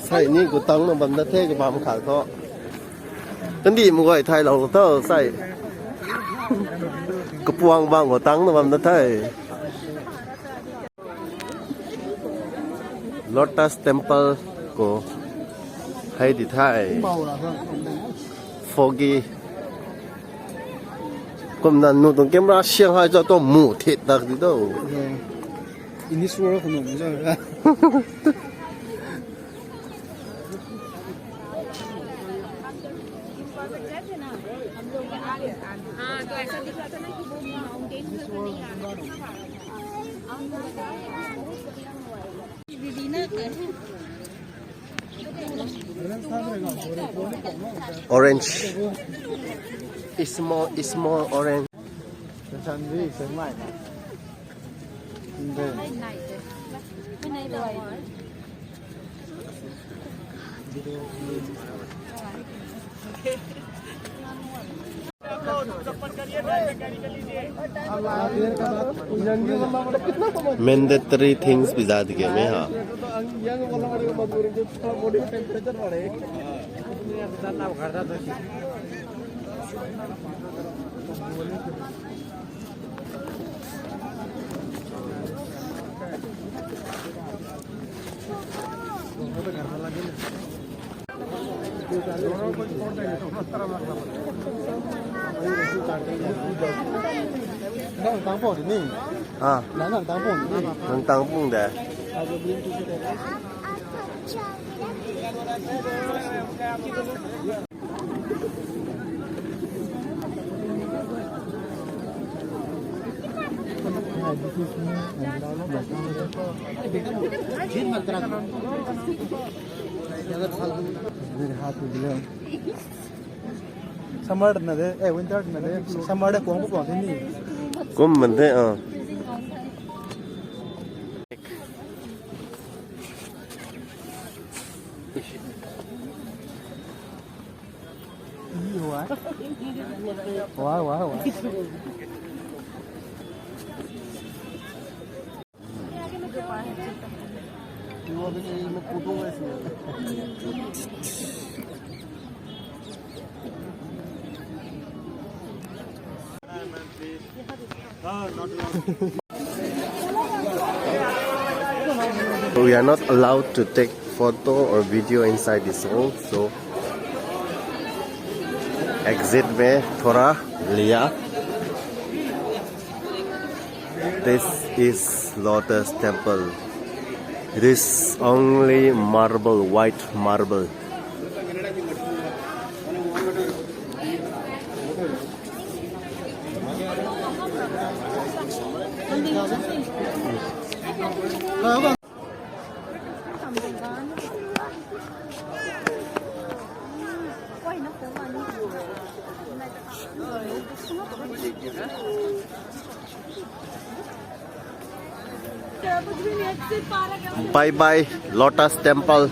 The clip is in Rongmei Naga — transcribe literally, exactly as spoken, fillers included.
Sai ni gu tang na bam da the, gu bam khak tho. Kandi mu guay thay lou tho, sai. Kapuang bang gu tang na bam da the. Lotus Temple khou hei di the. Foggy. Kumna nu tuang camera siang hai cho tu mu thit tak di do. In this world, no, no, no. हाँ, तो ऐसा दिख रहा था ना कि वो माउंटेन में नहीं आ रहा था। Orange. Small, small orange. Mandatory things भी जा दिखे मैं, हाँ। Ah, nang tang pung de. Summer na de, eh, winter na de, summer de kuang kuang the ni. Kum man the, ah. Wow, wow, wow. We are not allowed to take photo or video inside this hall, so exit में थोड़ा लिया। This is Lotus Temple. It is only marble, white marble. Bye bye, Lotus Temple.